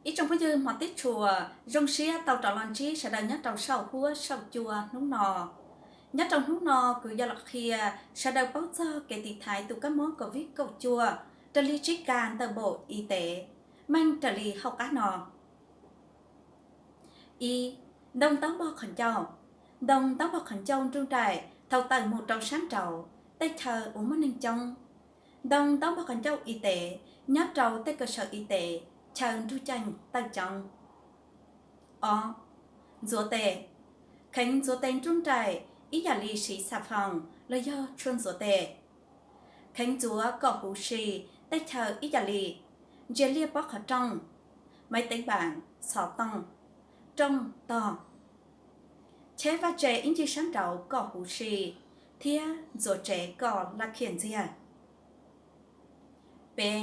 Ib tsoom phooj ywg hmov tib tshua, zoo siab tau rov los ntsib sawv daws nyob rau saum huab saum cua hnub no. Nyob rau hnub no kuv yuav los qhia sawv daws paub txog kev tiv thaiv tus kab mob COVID kaum cuaj raws li tsib ka ntawm npaum i tev, meej raws li hauv qab no. Ib, ntoo taub npog qhov ncauj. Ntoo taub npog qhov ncauj nruj nraim thaum tawm mus rau sab nraud tej chaw uas muaj neeg coob. Ntoo taub npog qhov ncauj i tev nyob rau tej kaw saw i tev chaw nrug ceej tawm coob. Ob, ntxuav tes. Kheev ntxuav tes nruj nraim ib yam li siv xà phòng los yog tshuaj ntxuav tes. Kheev ntxuav kom huv si tej chaw ib yam li ntsia liaj pob qhov rooj, máy tính bảng, xov tooj, rooj tog. Cheb vaj tse ib ncig sab nraud kom huv si thiab ntxuav tsev kom laj khiam ntxiag. Peb,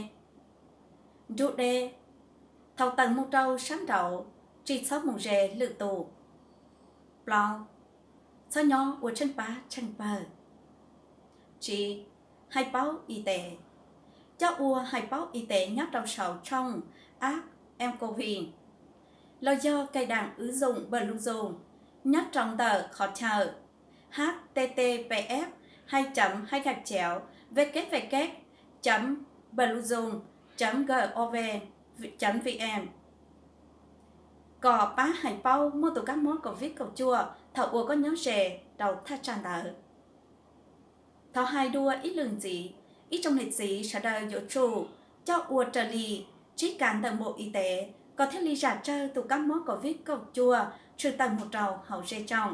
nrug deb. Thaum tawm mus rau sab nraud tsis txhob mus ze lwm tus. Plaub, txhob nyob ua tsheej pab tsheej pawg. Tsib, hais paub i tev. Coj ua hais paub i tev nyob rau saum tshooj app Em Covid los yog cài đặt ứng dụng Bluezone nyob rau ntawm qhov chaw https hai chấm hai gạch chéo www chấm bluezone chấm gov chấm vn kom pab hais paub muaj tus kab mob COVID kaum cuaj thaum uas koj nyob ze rau thaj tsam ntawd. Thov hais dua ib lwm ntxiv, ib tsoom niam txiv sawv daws yuav tsum coj ua raws li tsib ka ntawm npaum i tev kom thiaj li zam tsawg tus kab mob COVID kaum cuaj tshwm tawm mus rau hauv zej tsoom.